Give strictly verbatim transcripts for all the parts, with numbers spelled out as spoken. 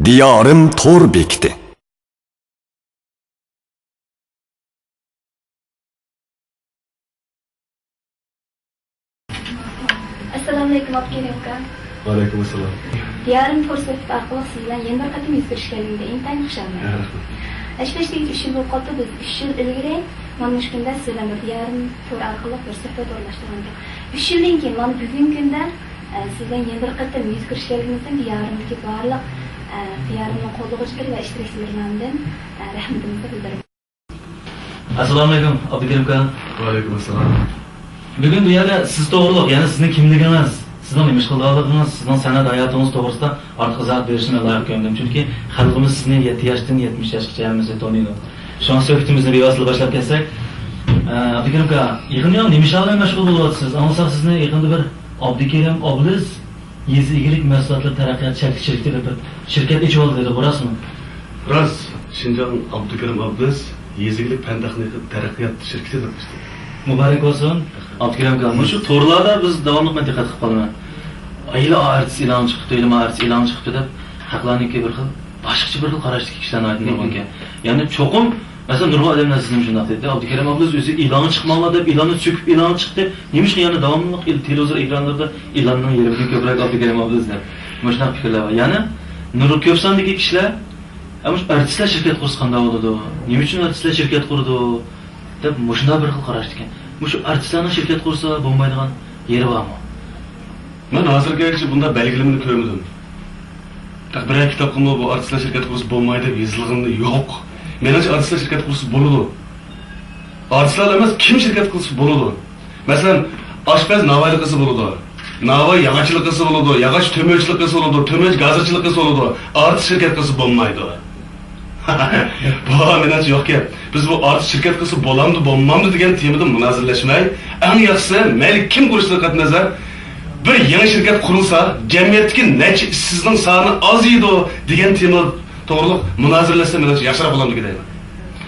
دىيارىم تور بېكىتى. ئەسسالامۇئەلەيكۇم، ئابدۇكېرىم ئاكا. ۋەئەلەيكۇم ئەسسالام. دىيارىم تور سەھىپىسى ئارقىلىق سىز بىلەن يەنە بىر قېتىم يۈز كۆرۈشكەنلىكىمدىن ئىنتايىن خۇشالمەن. ھە، رەھمەت. ئەشپەشتە ئۈچ يىل بولۇپ قاپتۇ، بىز ئۈچ يىل ئىلگىرى مانا مۇشۇ كۈندە سىز بىلەن بىر دىيارىم تور ئارقىلىق بىر سۆھبەت ئورۇنلاشتۇرغان ئىدۇق. ئۈچ يىلدىن كېيىن مانا بۈگۈنكى كۈندە، ئە، سىز بىلەن يەنە بىر قېتىم يۈز كۆرۈشكەنلىكىمىزدىن دىيارىمدىكى بارلىق، ئە، دىيارىمنىڭ قوللىغۇچىلىرى ۋە ئىشتىراكچىلىرى نامىدىن، ئە، رەھمىتىمىزنى بىلدۈرىمىز. ئەسسالامۇئەلەيكۇم، ئابدۇكېرىم ئاكا. ۋەئەلەيكۇم ئەسسالام. بۈگۈن بۇ يەردە سىز توغرۇلۇق، يەنى سىزنىڭ كىملىكىڭىز، سىزنىڭ نېمە ئىش قىلىدىغانلىقىڭىز، سىزنىڭ سەنئەت ھاياتىڭىز توغرىسىدا ئارتۇق ئىزاھات بېرىشنى لايىق كۆردۈم. چۈنكى خەلقىمىز سىزنى يەتتە ياشتىن يەتمىش ياشقىچە ھەممىسى تونۇيدۇ. شۇڭا سۆھبىتىمىزنى بىۋاسىتە باشلاپ كەتسەك، ئە، ئابدۇكېرىم ئاكا، يېقىندا نېمە ئىش بىلەن مەشغۇل بولۇۋاتىسىز؟ ئاڭلىساق، سىزنى يېقىندا بىر ئابدۇكېرىم ئابلىز يېزا ئىگىلىك مەھسۇلاتلىرى تەرەققىيات چەكلىك شىركىتى دەپ بىر شىركەت ئېچىۋالدى دېدى، بۇ راستمۇ؟ راست، شىنجاڭ ئابدۇكېرىم ئابلىز يېزا ئىگىلىك پەن تېخنىكا تەرەققىيات شىركىتى دەپ ئىشلەيدۇ. مۇبارەك بولسۇن، ئابدۇكېرىم ئاكا. مۇشۇ تورلاردا بىز داۋاملىق، مەن دىققەت قىلىپ قالىمەن. ھېلى ئارتىس ئېلان چىقىپتۇ، ھېلى ئارتىس ئېلان چىقىپتۇ دەپ خەقلەرنىڭكى بىر خىل باشقىچە بىر خىل قاراشتىكى كىشىلەر ناھايىتى نۇرغۇنكەن. يەنى چوقۇم، مەسىلەن، نۇرغۇن ئادەملەر سىزنى مۇشۇنداق دەيدۇ، ئابدۇكېرىم ئابلىز ئۆزى ئېلانغا چىقماڭلار دەپ ئېلاننى سۆكۈپ ئېلانغا چىقتى. نېمىشقا يەنە داۋاملىق ئېل-، تېلېۋىزور ئېكرانلىرىدا ئېلاننىڭ يېرىمىدىن كۆپرەك ئابدۇكېرىم ئابلىز دەپ مۇشۇنداق پىكىرلەر بار. يەنى نۇر-، كۆپ ساندىكى كىشىلەر، «ئە، مۇشۇ ئارتىسلار شىركەت قۇرسا قانداق بولىدۇ؟ نېمە ئۈچۈن ئارتىسلار شىركەت قۇرىدۇ؟» دەپ مۇشۇنداق بىر خىل قاراشتىكەن. مۇشۇ ئارتىسلارنىڭ شىركەت قۇرسا بولمايدىغان يېرى بارمۇ؟ مەن ھازىرغىچە بۇنداق بەلگىلىمىنى كۆرمىدىم. تېخى بىرەر كىتابقىمۇ بۇ ئارتىسلار شىركەت قۇرسا بولمايدۇ دەپ يېزىلغىنى يوق. مېنىڭچە ئارتىسلار شىركەت قۇرسا بولىدۇ. ئارتىسلار ئەمەس، كىم شىركەت قىلسا بولىدۇ. مەسىلەن، ئاشپەز ناۋايلىق قىلسا بولىدۇ. ناۋاي ياغاچچىلىق قىلسا بولىدۇ، ياغاچ تۆمۈرچىلىك قىلسا بولىدۇ، تۆمۈرچى گازىرچىلىق قىلسا بولىدۇ. ئارتىس شىركەت قىلسا بولمايدۇ. بۇ مېنىڭچە يوق گەپ. بىز بۇ ئارتىس شىركەت قىلسا بولامدۇ، بولمامدۇ دېگەن تېمىدا مۇنازىرىلەشمەي، ئەڭ ياخشىسى، مەيلى كىم قۇرۇشىدىن قەتئىينەزەر، بىر يېڭى شىركەت قۇرۇلسا، جەمئىيەتتىكى نەچچە ئىشسىزنىڭ سانى ئازىيىدۇ دېگەن تېما توغرۇلۇق مۇنازىرىلەشسە مېنىڭچە ياخشىراق بولامدىكىن دەيمەن.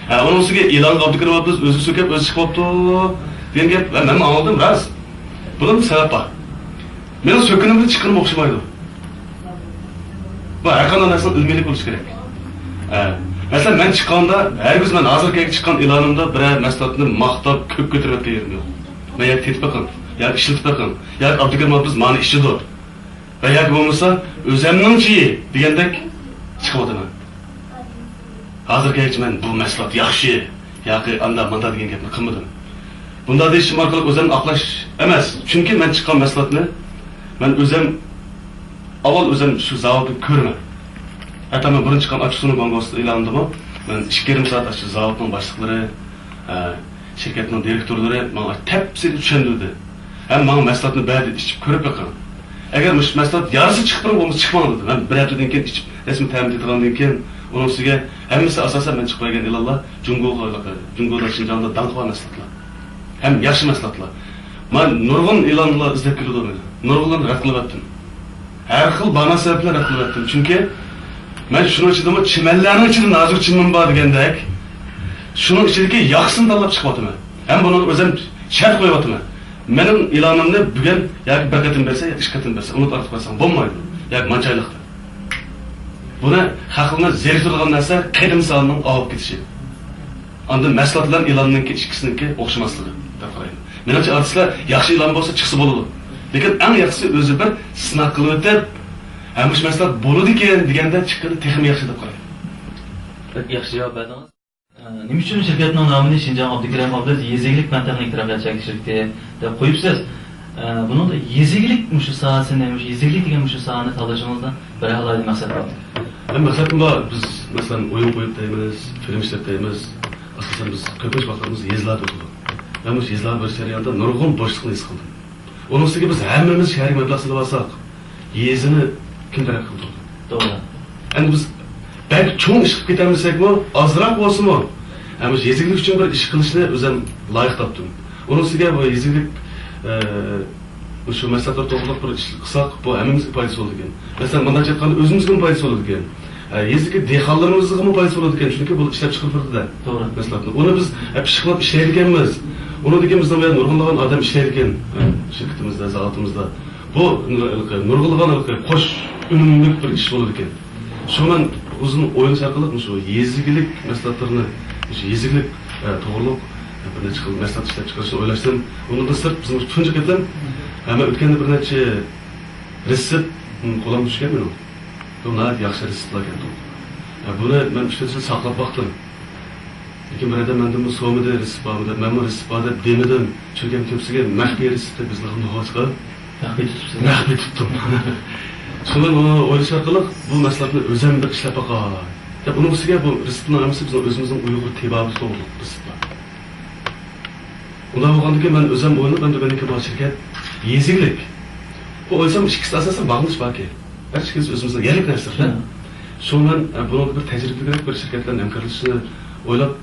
ھە، ئۇنىڭ ئۈستىگە ئېلانغا ئابدۇكېرىم ئابلىز ئۆزى سۆكۈپ ئۆزى چىقىپ بوپتۇ دېگەن گەپ، ھە، مەنمۇ ئاڭلىدىم، راست. بۇنىڭدا سەۋەب بار. مېنىڭ سۆككىنىم بىلەن چىققىنىم ئوخشىمايدۇ. بۇ ھەر قانداق نەرسىنىڭ ئىلمىيلىك بولۇشى كېرەك. ھە. مەسىلەن، مەن چىققاندا، ھەرگىز مەن ھازىرغىچە چىققان ئېلانىمدا بىرەر مەھسۇلاتنى ماختاپ، كۆپ كۆتۈرۈۋەتكەن يېرىم يوق. مەن ياكى تېتىپ بېقىڭ، ياكى ئىشلىتىپ بېقىڭ، ياكى ئابدۇكېرىم ئابلىز مانا ئىچىدۇ. ۋە ياكى بولمىسا، ئۆزەمنىڭچى دېگەندەك چىقىۋاتىمەن. ھازىرغىچە مەن بۇ مەھسۇلات ياخشى ياكى ئاندا ماندا دېگەن گەپنى قىلمىدىم. بۇنداق دېيىشىم ئارقىلىق ئۆزەمنى ئاقلاش ئەمەس، چۈنكى مەن چىققان مەھسۇلاتنى مەن ئۆزەم، ئاۋۋال ئۆزەم شۇ زاۋۇتنى كۆرىمەن. ھەتتا مەن بۇرۇن چىققان ئاچچىقسۇنىڭ گوڭگوسى ئېلانىمدىمۇ مەن ئىككى يېرىم سائەت ئاشۇ زاۋۇتنىڭ باشلىقلىرى، ئە، شىركەتنىڭ دىرېكتورلىرى ماڭا تەپسىلىي چۈشەندۈردى. ھەم ماڭا مەھسۇلاتنى بەردى، ئىچىپ كۆرۈپ بېقىڭ. ئەگەر مۇشۇ مەھسۇلات يارىسا چىقىپ بېرىڭ، بولمىسا چىقماڭ دېدى. مەن بىر ھەپتىدىن كېيىن ئىچىپ رەسمىي تەمىن تېتىغاندىن كېيىن، ئۇنىڭ ئۈستىگە ھەممىسى ئاساسەن مەن چىقىپ بەرگەن ئېلانلار جۇڭگوغا، جۇڭگودا، شىنجاڭدا داڭقى بار مەھسۇلاتلار. ھەم ياخشى مەھسۇلاتلار. مانا نۇرغۇن ئېلانلار ئىزدەپ كېلىدۇ مېنى. نۇرغۇنلارنى رەت قىلىۋەتتىم. ھەر خىل باھانە سەۋەب بىلەن رەت قىلىۋەتتىم. چۈنكى مەن شۇنىڭ ئىچىدىمۇ چىمەنلەرنىڭ ئىچىدە نازۇك چىمەن بار دېگەندەك، شۇنىڭ ئىچىدىكى ياخشىسىنى تاللاپ چىقىۋاتىمەن. ھەم بۇنىڭغا ئۆزۈم شەرت قويۇۋاتىمەن. مېنىڭ ئېلانىمنى بۈگۈن ياكى بىر قېتىم بەرسە، ياكى ئىككى قېتىم بەرسە، ئۇنىڭدىن ئارتۇق بەرسەڭ بولمايدۇ. ياكى مانچە ئايلىقتىن. بۇنى خەقنى زېرىكتۈرىدىغان نەرسە قېرىمساننىڭ ئاۋۇپ كېتىشى. ئاندىن مەھسۇلات بىلەن ئېلاننىڭكى ئىككىسىنىڭكى ئوخشىماسلىقى دەپ قارايمەن. مېنىڭچە ئارتىسلار ياخشى ئېلان بولسا چىقسا بولىدۇ. لېكىن ئەڭ ياخشىسى ئۆزى بىر سىناق قىلىۋېتىپ، ھە، مۇشۇ مەھسۇلات بولىدىكەن دېگەندە چىققىنى تېخىمۇ ياخشى دەپ قارايمەن. بەك ياخشى جاۋاب بەردىڭىز. ئە، نېمە ئۈچۈن شىركەتنىڭ نامىنى شىنجاڭ ئابدۇكېرىم ئابلىز يېزا ئىگىلىك پەن تېخنىكا تەرەققىيات چەكلىك شىركىتى دەپ قويۇپسىز؟ ئە، بۇنىڭدا يېزا ئىگىلىك مۇشۇ ساھەسىنى، مۇشۇ يېزا ئىگىلىك دېگەن مۇشۇ ساھەنى تاللىشىڭىزدا بىر ئالاھىدە مەقسەت بار. ھەم مەقسەتمۇ بار. بىز، مەسىلەن، ئويۇن قويۇپ دەيمىز، فىلىم ئىشلەپ دەيمىز. ئاساسەن، بىز كۆپىنچە ۋاقتىمىز يېزىلاردا ئۆتىدۇ. مەن مۇشۇ يېزىلاردا بېرىش جەريانىدا نۇرغۇن بوشلۇقنى ھېس قىلدىم. ئۇنىڭ ئۈستىگە بىز ھەممىمىز شەھەرگە مەبلەغ سېلىۋالساق، يېزىنى كىم تەرەققىي قىلدۇرىدۇ؟ توغرا. ئەمدى بىز بەك چوڭ ئىش قىلىپ كېتەلمىسەكمۇ، ئازراق بولسىمۇ، ھەم يېزا ئىگىلىك ئۈچۈن بىر ئىش قىلىشنى ئۆزۈم لايىق تاپتىم. ئۇنىڭ ئۈستىگە بۇ يېزا ئىگىلىك، ئە، مۇشۇ مەھسۇلاتلار توغرىلىق بىر ئىش قىلساق، بۇ ھەممىمىزگە پايدىسى بولىدىكەن. مەسىلەن، مۇنداقچە ئېيتقاندا، ئۆزىمىزگىمۇ پايدىسى بولىدىكەن. ئە، يېزىدىكى دېھقانلىرىمىزغىمۇ پايدىسى بولىدىكەن، چۈنكى بۇ ئىشلەپچىقىرىپ بېرىدۇ-دە، توغرا، مەھسۇلاتنى. ئۇنى بىز، ئە، پىششىقلاپ ئىشلەيدىكەنمىز. ئۇنىڭدىن كېيىن بىزنىڭ بۇ يەردە نۇرغۇنلىغان ئادەم ئىشلەيدىكەن، ئە، شىركىتىمىزدە، زاۋۇتىمىزدا. بۇ نۇرغۇنلىغان قوش ئۈنۈملۈك بىر ئىش بولىدىكەن. شۇ مەن ئۇزۇن ئويلىنىش ئارقىلىق مۇشۇ يېزا ئىگىلىك مەھسۇلاتلىرىنى، مۇشۇ يېزا ئىگىلىك، ئە، توغرۇلۇق بىر نەچچە خىل مەھسۇلات ئىشلەپ چىقىرىشنى ئويلاشتىم. ئۇنىڭدىن سىرت بىز مۇشۇ تۇنجى قېتىم، ئە، مەن ئۆتكەندە بىر نەچچە رېتسېپ، م، قولۇمغا چۈشكەن مېنىڭ. بۇ ناھايىتى ياخشى رېتسېپلار ئىكەن. ئە، بۇنى مەن ئۈچ تۆت يىل ساقلاپ باقتىم. لېكىن بىر ئادەم مەندىن بۇ سومىدى، رېتسېپ بارمۇ دەپ، مەنمۇ رېتسېپ بار دەپ دېمىدىم. چۈنكى ھەم كۆپسىگە مەخپىي رېتسېپنى بىزنىڭ نوۋاچقا مەخپىي تۇتۇپسىز. مەخپىي تۇتتۇم. شۇڭا ئۇنى ئويلاش ئارقىلىق بۇ مەھسۇلاتنى ئۆزۈم بىر ئىشلەپ باقاي دەپ، ئۇنىڭ ئۈستىگە بۇ رېتسېپنىڭ ھەممىسى بىزنىڭ ئۆزىمىزنىڭ ئۇيغۇر تېبابىتى توغرۇلۇق رېتسېپلار. ئۇنداق بولغاندىكىن مەن ئۆزۈم ئويلاپ، ئەمدى مېنىڭكى بۇ شىركەت يېزا ئىگىلىك. بۇ ئويلىسام ئىككىسى ئاساسەن باغلىنىش باركەن. ھەر ئىككىسى ئۆزىمىزنىڭ يەرلىك نەرسىلەر. شۇڭا مەن، ئە، بۇنىڭدا بىر تەجرىبىلىكرەك بىر شىركەت بىلەن ھەمكارلىشىشنى ئويلاپ،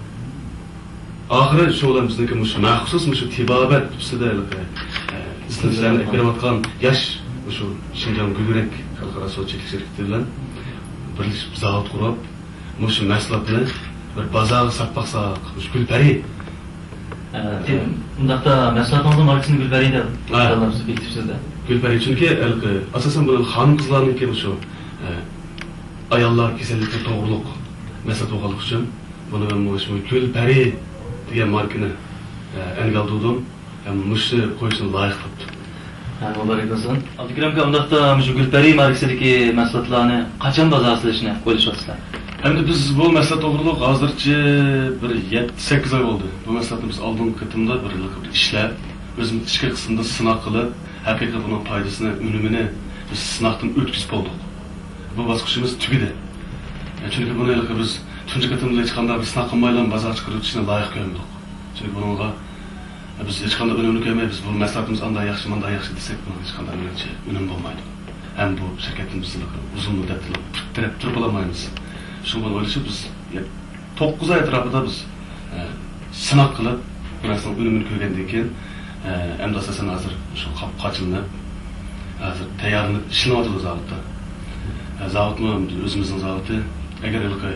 ئاخىرى شۇ بىلەن بىزنىڭكى مۇشۇ مەخسۇس مۇشۇ تېبابەت ئۈستىدە ھېلىقى، ئە، ئىزدىنىشلەرنى ئېلىپ بېرىۋاتقان ياش مۇشۇ شىنجاڭ گۈلرەڭ خەلقئارا سودا چەكلىك شىركىتى بىلەن بىرلىشىپ زاۋۇت قۇرۇپ، مۇشۇ مەھسۇلاتنى بىر بازارغا ساپ باقساق، مۇشۇ گۈلپەرى. ئە، تى-، ئۇنداقتا مەھسۇلاتىڭىزنىڭ ماركىسىنى گۈلپەرى دەپ ھە. تاللاپ بېكىتىپسىز-دە. گۈلپەرى، چۈنكى ھېلىقى ئاساسەن بۇنى خانىم-قىزلارنىڭكى مۇشۇ، ئە، ئاياللار كېسەللىكى توغرۇلۇق مەھسۇلات بولغانلىقى ئۈچۈن بۇنى مەن مۇشۇ گۈلپەرى دېگەن ماركىنى، ئە، ئەنگە ئالدۇردۇم. ھەم مۇشۇنى قويۇشنى لايىق تاپتىم. ھە، مۇبارەك بولسۇن. ئابدۇكېرىم ئاكا، ئۇنداقتا مۇشۇ گۈلپەرى ماركىسىدىكى مەھسۇلاتلارنى قاچان بازارغا سېلىشنى ئويلىشىۋاتىسىلەر؟ ئەمدى بىز بۇ مەھسۇلات توغرۇلۇق ھازىرچە بىر يەتتە، سەككىز ئاي بولدى. بۇ مەھسۇلاتنى بىز ئالدىنقى قېتىمدا بىر يىللىق بىر ئىشلەپ، ئۆزىمىز ئىچكى قىسمىدا سىناق قىلىپ، ھەقىقىي بۇنىڭ پايدىسىنى، ئۈنۈمىنى بىز سىناقتىن ئۆتكۈزۈپ بولدۇق. بۇ باسقۇچىمىز تۈگىدى. چۈنكى بۇنى ھېلىقى بىز تۇنجى قېتىمدا ھېچقانداق بىر سىناق قىلمايلا بازارغا چىقىرىۋېتىشنى لايىق كۆرمىدۇق. چۈنكى بۇنىڭغا بىز ھېچقانداق ئۈنۈمنى كۆرمەي، بىز بۇ مەھسۇلاتىمىز ئانداق ياخشى، مۇنداق ياخشى دېسەك، بۇنىڭ ھېچقانداق مېنىڭچە ئۈنۈم بولمايدۇ. ھەم بۇ شىركەتتىن بىز ئۇزۇن مۇددەتتىن پۇت تىرەپ تۇرۇپ بولالمايمىز. شۇڭا بۇنى ئويلىشىپ، بىز توققۇز ئاي ئەتراپىدا بىز، ئە، سىناق قىلىپ، بۇ نەرسىنىڭ ئۈنۈمىنى كۆرگەندىن كېيىن، ئە، ئەمدى ئاساسەن ھازىر شۇ قاپ-قاچىلىنىپ، ھازىر تەييارلىنىپ ئىشلىنىۋاتىدۇ زاۋۇتتا. ئە، زاۋۇتمۇ ئۆزىمىزنىڭ زاۋۇتى. ئەگەر ھېلىقى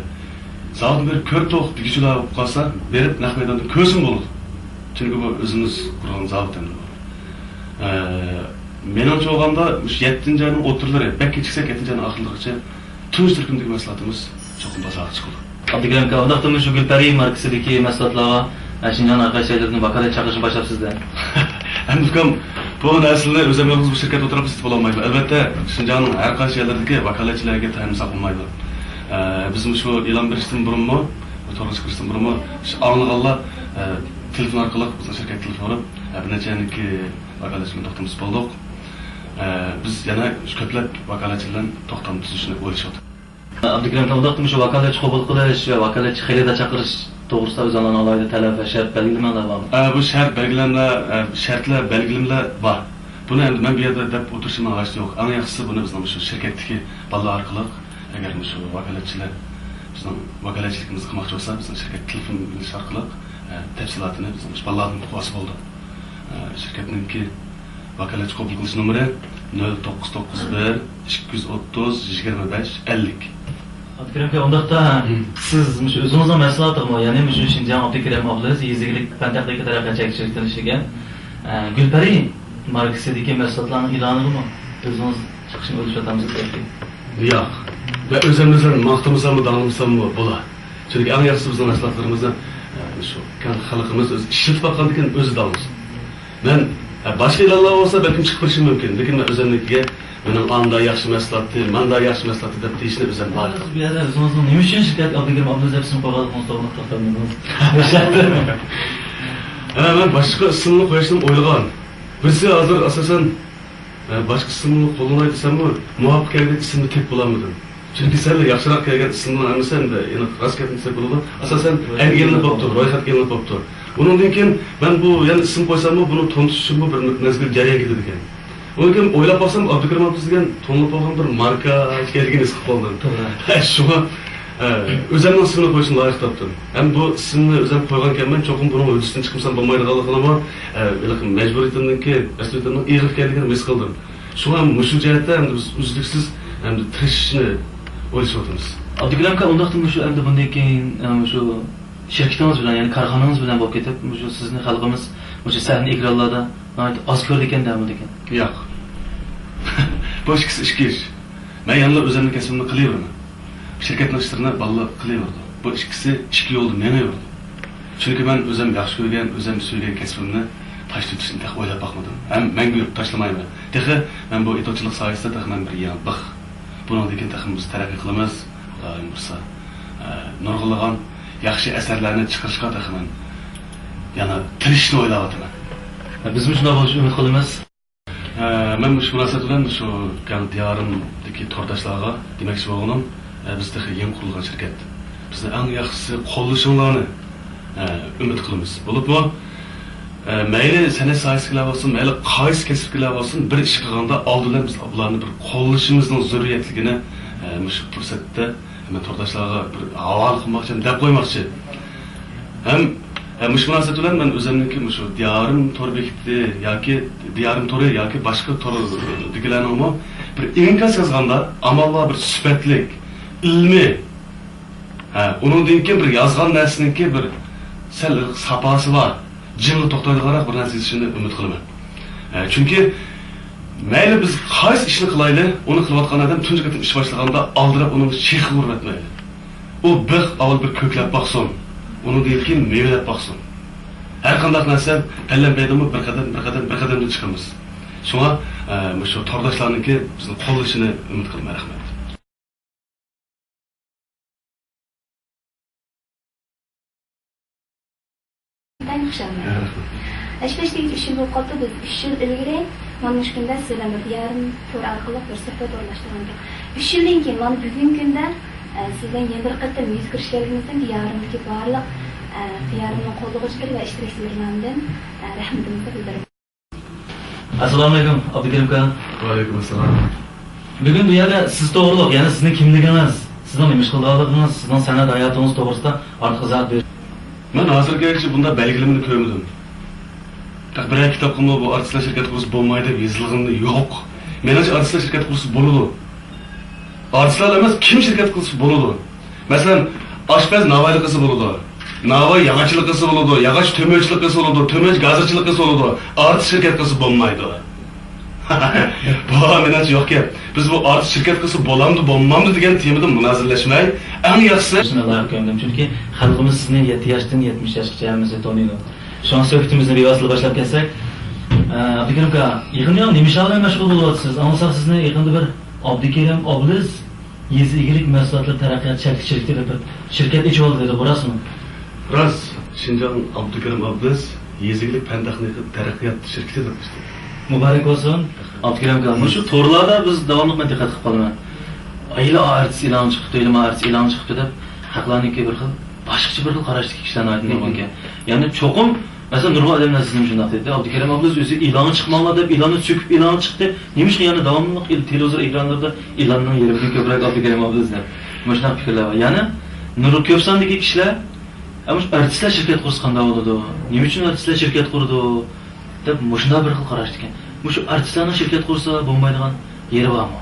زاۋۇتنى بېرىپ كۆردۇق دېگۈچىلەر بولۇپ قالسا، بېرىپ نەق مەيداندا كۆرسىمۇ بولىدۇ. چۈنكى بۇ ئۆزىمىز قۇرغان زاۋۇت ئەمدى بۇ. ئە، مېنىڭچە بولغاندا مۇشۇ يەتتىنچى ئاينىڭ ئوتتۇرىلىرى، بەك كېچىكسەك يەتتىنچى ئاينىڭ ئاخىرلىرىغىچە تۇنجى تۈركۈمدىكى مەھسۇلاتىمىز چوقۇم بازارغا چىقىدۇ. ئابدۇكېرىم ئاكا، ئۇنداقتا مۇشۇ گۈلپەرى ماركىسىدىكى مەھسۇلاتلارغا، ئە، شىنجاڭنىڭ ھەر قايسى جايلىرىدىن ۋاكالەت چاقىرىشنى باشلاپسىز-دە؟ ئەمدى ئۇكام، بۇ نەرسىلەرنى ئۆزۈم يالغۇز بىر شىركەت ئولتۇرۇپ ئىستىپ بولالمايدۇ. ئەلۋەتتە، شىنجاڭنىڭ ھەر قايسى يەرلىرىدىكى ۋاكالەتچىلەرگە تايانمىساق بولمايدۇ. ئە، بىز مۇشۇ ئېلان بېرىشتىن بۇرۇنمۇ، تورغا چىقىرىشتىن بۇرۇنمۇ، شۇ ئاڭلىغانلار، ئە، تېلېفون ئارقىلىق بىزنىڭ شىركەت تېلېفون ئۇرۇپ، ئە، بىر نەچچە يەرنىكى ۋاكالەتچى بىلەن توختىمىسى بولدۇق. ئە، بىز يەنە شۇ كۆپلەپ ۋاكالەتچى بىلەن توختام تۈزۈشنى ئويلىشىۋاتىمىز. ئابدۇكېرىم ئاكا، ئۇنداقتا مۇشۇ ۋاكالەتچى قوبۇل قىلىش ۋە ۋاكالەتچى خېرىدار چاقىرىش توغرىسىدا ئۆزۈڭلارنىڭ ئالاھىدە تەلەپ ۋە شەرت بەلگىلىمەڭلار بارمۇ؟ ئە، بۇ شەرت بەلگىلىمىلەر، ئە، شەرتلەر بەلگىلىمىلەر بار. بۇنى ئەمدى مەن بۇ يەردە دەپ ئولتۇرۇشۇمنىڭ ھاجىتى يوق. ئەڭ ياخشىسى بۇنى بىزنىڭ مۇشۇ شىركەتتىكى بالىلار ئارقىلىق، ئەگەر مۇشۇ ۋاكالەتچىلەر بىزنىڭ ۋاكالەتچىلىكىمىزنى قىلماقچى بولسا، بىزنىڭ شىركەت تېلېفون ئېلىش ئارقىلىق، ئە، تەپسىلاتىنى بىزنىڭ مۇشۇ بالىلاردىن ئۇقۇۋالسا بولىدۇ. ئە، شىركەتنىڭكى ۋاكالەتچى قوبۇل قىلىش نومۇرى نۆل توققۇز توققۇز بىر، ئىككى يۈز ئوتتۇز، يىگىرمە بەش، ئەللىك. ئابدۇكېرىم ئاكا، ئۇنداقتا سىز مۇشۇ ئۆزىڭىزنىڭ مەھسۇلاتىغىمۇ، يەنى مۇشۇ شىنجاڭ ئابدۇكېرىم ئابلىز يېزا ئىگىلىك پەن تېخنىكا تەرەققىيات چەكلىك شىركىتىدىن ئىشلىگەن، ئە، گۈلپەرى ماركىسىدىكى مەھسۇلاتلارنىڭ ئېلانىغىمۇ ئۆزىڭىز چىقىشنى ئۆيلىشىۋاتامسىز بەلكى؟ ياق. مەن ئۆزۈمنى سەل ماختىمىساممۇ، داڭلىمىساممۇ بولا. چۈنكى ئەڭ ياخشىسى بىزنىڭ مەھسۇلاتلىرىمىزنى، ئە، شۇ كەڭ خەلقىمىز ئۆزى ئىشلىتىپ باققاندىن كېيىن ئۆزى داڭلىسۇن. مەن، ئە، باشقا ئېلانلار بولسا بەلكىم چىقىپ بېرىشى مۇمكىن، لېكىن مەن ئۆزۈمنىڭكىگە مېنىڭ ئاندا ياخشى مەھسۇلاتتى، ماندا ياخشى مەھسۇلاتتى دەپ دېيىشنى ئۆزۈم لايىق تاپتىم. بۇ يەردە ئۆزىڭىزنىڭ نېمە ئۈچۈن شىركەتكە ئابدۇكېرىم ئابلىز دەپ ئىسىم قويغانلىقىڭىزنى سورىماقچى بولدۇم. ھە، مەن باشقا ئىسىمنى قويۇشنى ئويلىغان. بىرسى ھازىر ئاساسەن ئە، باشقا ئىسىمنى قوللىناي دېسەممۇ، مۇۋاپىق كەلگەن ئىسىمنى تېپىپ بولالمىدىم. چۈنكى سەل ياخشىراق كەلگەن ئىسىمنىڭ ھەممىسى ئەمدى ئېنىق راست گەپنى دېسەك بولىدۇ. ئاساسەن، ئەنگە ئېلىنىپ بوپتۇ، رويخەتكە ئېلىنىپ بوپتۇ. ئۇنىڭدىن كېيىن مەن بۇ يەنە ئىسىم قويساممۇ، بۇنى تونۇتۇش ئۈچۈنمۇ بىر مەزگىل جەريان كېتىدىكەن. ئۇنىڭدىن كېيىن ئويلاپ باقسام، ئابدۇكېرىم ئابلىز دېگەن تونۇلۇپ قالغان بىر ماركا ئىكەنلىكىنى ھېس قىلىپ قالدىم. توغرا. شۇڭا ئە، ئۆزۈمنىڭ ئىسمىنى قويۇشنى لايىق تاپتىم. ھەم بۇ ئىسىمنى ئۆزۈم قويغانكەنمەن، چوقۇم بۇنىڭ ھۆددىسىدىن چىقمىسام بولمايدىغانلىقىنىمۇ، ئە، ھېلىقى مەجبۇرىيىتىمنىڭكى، مەسئۇلىيىتىمنىڭ ئېغىر ئىكەنلىكىنى ھېس قىلدىم. شۇڭا مۇشۇ جەھەتتە ئەمدى بىز ئۈزلۈكسىز ئەمدى تىرىشىشنى ئويلىشىۋاتىمىز. ئابدۇكېرىم ئاكا، ئۇنداقتا مۇشۇ ئەمدى بۇندىن كېيىن، ئە، مۇشۇ شىركىتىڭىز بىلەن، يەنى كارخانىڭىز بىلەن بولۇپ كېتىپ، مۇشۇ سىزنى خەلقىمىز مۇشۇ سەھنە ئېكرانلاردا ناھايىتى ئاز كۆرىدىكەن دەۋېرىدىكەن. ياق. بۇ ئىككىسى ئىككى ئىش. مەن يەنىلا ئۆزۈمنىڭ كەسپىمنى قىلىۋېرىمەن. شىركەتنىڭ ئىشلىرىنى بالىلار قىلىۋېرىدۇ. بۇ ئىككىسى ئىككى يولدا مېڭىۋېرىدۇ. چۈنكى مەن ئۆزۈم ياخشى كۆرگەن، ئۆزۈم سۆيگەن كەسپىمنى تاش تېتىشنى تېخى ئويلاپ باقمىدىم. ھەم مەڭگۈ تاشلىمايمەن. تېخى مەن بۇ ئېتوتچىلىق ساھەسىدە تېخى مەن بىر يېڭى بىخ. بۇنىڭدىن كېيىن تېخى بىز تەرەققىي قىلىمىز. خۇدايىم بۇيرۇسا، ئە، نۇرغۇنلىغان ياخشى ئەسەرلەرنى چىقىرىشقا تېخى مەن يەنە تىرىشىشنى ئويلاۋاتىمەن. بىزمۇ شۇنداق بولۇشىنى ئۈمىد قىلىمىز. ئە، مەن مۇشۇ مۇناسىۋەت بىلەن شۇ دىيارىمدىكى تورداشلارغا دېمەكچى بولغىنىم، ئە، بىز تېخى يېڭى قۇرۇلغان شىركەت. بىزنى ئەڭ ياخشىسى قوللىشىڭلارنى، ئە، ئۈمىد قىلىمىز. بولۇپمۇ، ئە، مەيلى سەنئەت ساھەسىدىكىلەر بولسۇن، مەيلى قايسى كەسىپتىكىلەر بولسۇن، بىر ئىش قىلغاندا ئالدى بىلەن بىز بۇلارنى بىر قوللىشىمىزنىڭ زۆرۈرىيەتلىكىنى، ئە، مۇشۇ پۇرسەتتە مەن تورداشلارغا بىر ھاۋالە قىلماقچى ھەم دەپ قويماقچى. ھەم، ھە، مۇشۇ مۇناسىۋەت بىلەن مەن ئۆزۈمنىڭكى مۇشۇ دىيارىم تور بېكىتى ياكى دىيارىم تورى ياكى باشقا توردىكىلەرنىڭمۇ بىر ئىنكاس يازغاندا ئامال بار بىر سۈپەتلىك، ئىلمىي، ھە، ئۇنىڭدىن كېيىن بىر يازغان نەرسىنىڭكى بىر سەل ساپاسى بار، جىڭغا توختايدىغانراق بىر نەرسە يېزىشىنى ئۈمىد قىلىمەن. ھە، چۈنكى مەيلى بىز قايسى ئىشنى قىلايلى، ئۇنى قىلىۋاتقان ئادەم تۇنجى قېتىم ئىش باشلىغاندا ئالدىراپ ئۇنىڭ شېخىغا ئۇرۇۋەتمەيلى. ئۇ بىخ ئاۋۋال بىر كۆكلەپ باقسۇن، ئۇنىڭدىن كېيىن مېۋىلەپ باقسۇن. ھەر قانداق نەرسە پەلەمپەيدىمۇ بىر قەدەم، بىر قەدەم، بىر قەدەمدىن چىقىمىز. شۇڭا، ئە، مۇشۇ تورداشلارنىڭكى بىزنى قوللىشىنى ئۈمىد قىلىمەن. رەھمەت. ئەڭ خۇشالمەن. ھەش بەش دېگەن ئۈچ يىل بولۇپ قاپتۇ. بىز ئۈچ يىل ئىلگىرى مانا مۇشۇ كۈندە سىز بىلەن بىر دىيارىم تور ئارقىلىق بىر سۆھبەت ئورۇنلاشتۇرغان ئىدۇق. ئۈچ يىلدىن كېيىن مانا بۈگۈنكى كۈندە، ئە، سىز بىلەن يەنە بىر قېتىم يۈز كۆرۈشكەنلىكىمىزدىن دىيارىمدىكى بارلىق، ئە، دىيارىمنىڭ قوللىغۇچىلىرى ۋە ئىشتىراكچىلىرى نامىدىن، ئە، رەھمىتىمىزنى بىلدۈرىمىز. ئەسسالامۇئەلەيكۇم، ئابدۇكېرىم ئاكا. ۋەئەلەيكۇم ئەسسالام. بۈگۈن بۇ يەردە سىز توغرۇلۇق، يەنى سىزنىڭ كىملىكىڭىز، سىزنىڭ نېمە ئىش قىلىدىغانلىقىڭىز، سىزنىڭ سەنئەت ھاياتىڭىز توغرىسىدا ئارتۇق ئىزاھات بېرىش. مەن ھازىرغىچە بۇنداق بەلگىلىمىنى كۆرمىدىم. بىرەر كىتابقىمۇ بۇ ئارتىسلار شىركەت قۇرسا بولمايدۇ دەپ يېزىلغىنى يوق. مېنىڭچە ئارتىسلار شىركەت قۇرسا بولىدۇ. ئارتىسلار ئەمەس، كىم شىركەت قىلسا بولىدۇ. مەسىلەن، ئاشپەز ناۋايلىق قىلسا بولىدۇ. ناۋاي ياغاچچىلىق قىلسا بولىدۇ، ياغاچ تۆمۈرچىلىك قىلسا بولىدۇ، تۆمۈرچى گازىرچىلىق قىلسا بولىدۇ. ئارتىس شىركەت قىلسا بولمايدۇ. بۇ مېنىڭچە يوق گەپ. بىز بۇ ئارتىس شىركەت قىلسا بولامدۇ، بولمامدۇ دېگەن تېمىدا مۇنازىرىلەشمەي، ئەڭ ياخشىسى. شۇنى لايىق كۆردۈم، چۈنكى خەلقىمىز سىزنى يەتتە ياشتىن يەتمىش ياشقىچە ھەممىسى تونۇيدۇ. شۇڭا سۆھبىتىمىزنى بىۋاسىتە باشلاپ كەتسەك، ئە، ئابدۇكېرىم ئاكا، يېقىندا نېمە ئىشلار بىلەن مەشغۇل بولۇۋاتىسىز؟ ئاڭلىساق سىزنى يېقىندا بىر ئابدۇكېرىم ئابلىز يېزا ئىگىلىك مەھسۇلاتلىرى تەرەققىيات چەكلىك شىركىتى دەپ بىر شىركەت ئېچىۋالدى دېدىغۇ، راستمۇ؟ راست، شىنجاڭ ئابدۇكېرىم ئابلىز يېزا ئىگىلىك پەن تېخنىكا تەرەققىيات شىركىتى دەپ ئېچىلدى. مۇبارەك بولسۇن. رەھمەت. ئابدۇكېرىم ئاكا، مۇشۇ تورلاردا بىز داۋاملىق، مەن دىققەت قىلىپ قالىمەن. ھېلى ئارتىس ئېلان چىقىپتۇ، ھېلى ئارتىس ئېلان چىقىپتۇ دەپ خەقلەرنىڭكى بىر خىل باشقىچە بىر خىل قاراشتىكى كىشىلەر ناھايىتى نۇرغۇنكەن. يەنى چوقۇم، مەسىلەن، نۇرغۇن ئادەملەر سىزنىمۇ شۇنداق دەيدۇ. ئابدۇكېرىم ئابلىز ئۆزى ئېلانغا چىقماڭلار دەپ ئېلاننى سۆكۈپ ئېلانغا چىقتى. نېمىشقا يەنە داۋاملىق ئېل-، تېلېۋىزور ئېكرانلىرىدا ئېلاننىڭ يېرىمىدىن كۆپرەك ئابدۇكېرىم ئابلىز دەپ مۇشۇنداق پىكىرلەر بار. يەنى نۇر-، كۆپ ساندىكى كىشىلەر، ئە، مۇشۇ ئارتىسلار شىركەت قۇرسا قانداق بولىدۇ؟ نېمە ئۈچۈن ئارتىسلار شىركەت قۇرىدۇ؟ دەپ مۇشۇنداق بىر خىل قاراشتىكەن. مۇشۇ ئارتىسلارنىڭ شىركەت قۇرسا بولمايدىغان يېرى بارمۇ؟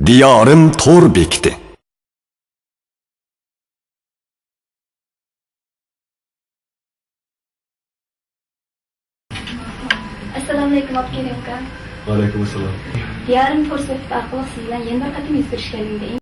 دىيارىم تور بېكىتى. ئەسسالامۇئەلەيكۇم، ئابدۇكېرىم ئاكا. ۋەئەلەيكۇم ئەسسالام. دىيارىم تور سەھىپىسى ئارقىلىق سىز بىلەن يەنە بىر قېتىم يۈز كۆرۈشكەنلىكىمدىن